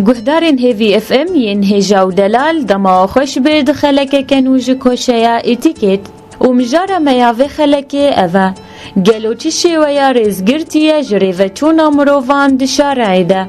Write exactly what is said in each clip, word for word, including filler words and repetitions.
Guhdarên Hêvî F M yên hêja û delal, dema we xweş be, di xelekeke nû ji koşeya Etîkêt. Û mijara me ya vê xelekê ev e. Gelo çi şêweya rêzgirtî ye ji rêveçûna mirovan di şareyê de?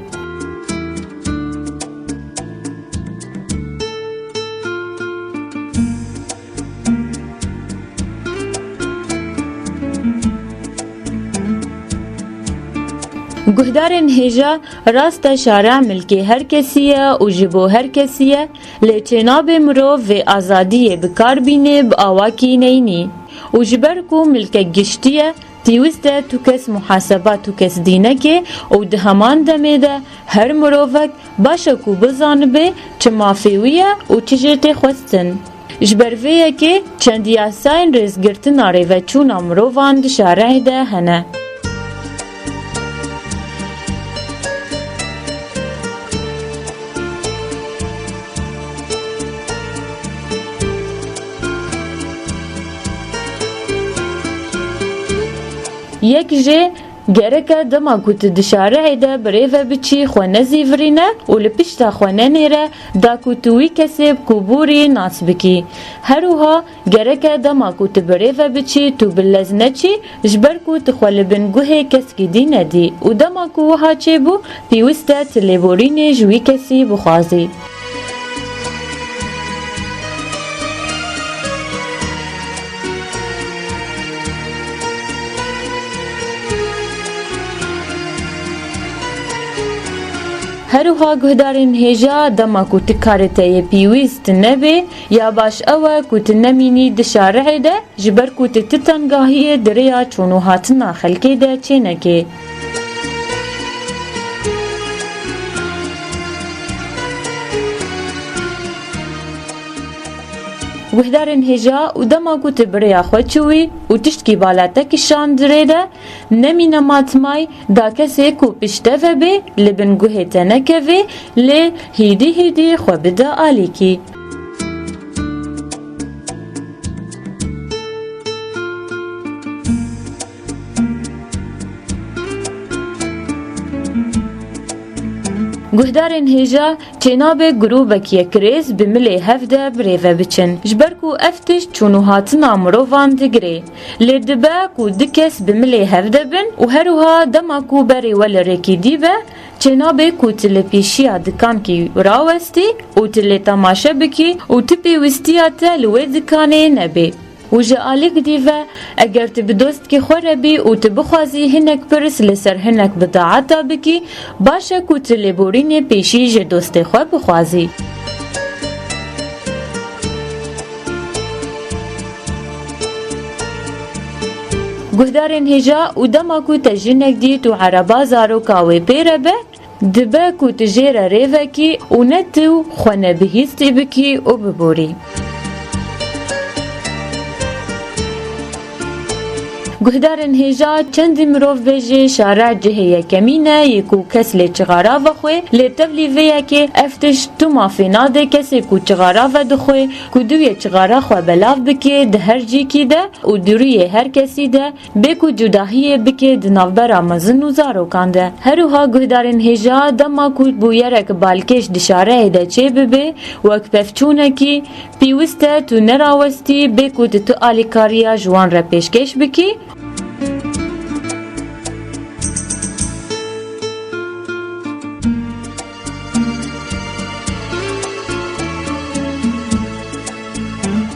Guhdarên hêja, rast e, şare milkê her kesî ye û ji bo her kesî ye, lê çênabe mirov vê azadiyê bi kar bîne bi awakî neyînî. Û ji ber ku milkek giştî ye, pêwîst e tu kes muhaseba tu kes dî neke û di heman demê de her mirovek baş e ku bizanibe çi mafê wî ye û çi jê tê xwestin. Ji ber vê yekê çend yasayên rêzgirtina rêveçûna mirovan di şareyê de hene. Yek jê, gerek e dema ku tu di şareyê de bi rê ve biçî, xwe nezîvirîne û li pişta xwe nenêre, da ku tu wî kesê bi ku borî nas bikî. Her wiha gerek e dema ku tu bi rê ve biçî, tu bi lez neçî, ji ber ku tu xwe li bin guhê keskî dî nedî û dema ku wiha çêbû, pêwîst e tu lêborînê ji wî kesî bixwazî. Her wiha guhdarên hêja, dema ku tu karê te yê pêwîst nebe, ya baş ew e ku tu nemînî di şareyê de, ji ber ku tu ti tengahiyê di rêya çûn û hatina xelkê de çênekê. Guhdarên hêja, û dema ku tu bi rêya xwe çûyî û tiştkî bala te kişand di rê de, nemîne matmayî, da kesê ku pişt te ve bê, li bin guhê te nekeve, lê hêdî hêdî xwe bide alîkî. Guhdarên hêja, çênabe grûbek yekrêz bi milê hev de bi rê ve biçin. Ji ber ku ev tişt çûn û hatina mirovan digire. Lê dibe ku du kes bi milê hev de bin û her wiha dema ku berê we li rêkî dî be, çênabe ku tu li pêşiya dikankî rawestî û tu lê temaşe bikî û tu pêwîstiya te li wê dikanê nebe. Û ji alîk dî ve, eger tu bi dostkî xwe re bî û tu bixwazî hinek pirs li ser hinek bidaeta bikî, baş e ku tu lêborînê pêşî ji dostê xwe bixwazî. Guhdarên hêja, û dema ku te jinek dît û ereba zaroka wê pê re be, dibe ku tu jê re rê vekî û ne tu xwe nebihîstî bikî û biborî. Guhdarên hêja, çendî mirov bêjê şare cihê yekemîn e yê ku kes lê çixara vexwe, lê tevlî vê yekê ev tişt tu mafê nade kesê ku çixara vedixwe, ku diwê çixara xwe belav bike di her cîkî de û di rûyê her kesî de, bê ku cudahiyê bike di navbera mezin û zarokan de. Her wiha guhdarên hêja, dema ku bûyerek balkêş di şareyê de çêbibe, wek pevçûnekî, pêwîst e tu nerawestî, bê ku tu, tu alîkariya ji wan re pêşkêş bikî.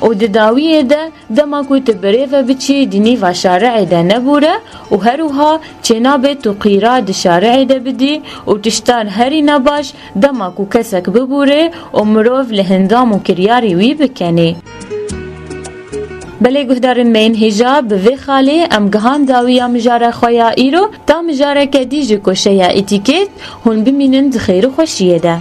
Û di dawiyê de, dema ku tu bi rê ve biçî, di nîva şareyê de nebûre û her wiha çênabe tu qîra di şareyê de bidî û tiştan herî nebaş, dema ku kesek bibûre û mirov li hindam û kiryarî wî bikenê. Belê guhdarên me yên hêja, bi vê xalê em gihan dawiya mijara xwe ya îro, ta mijareke dî ji koşeya Etîkêt, hûn bimînin di xêr û xweşiyê de.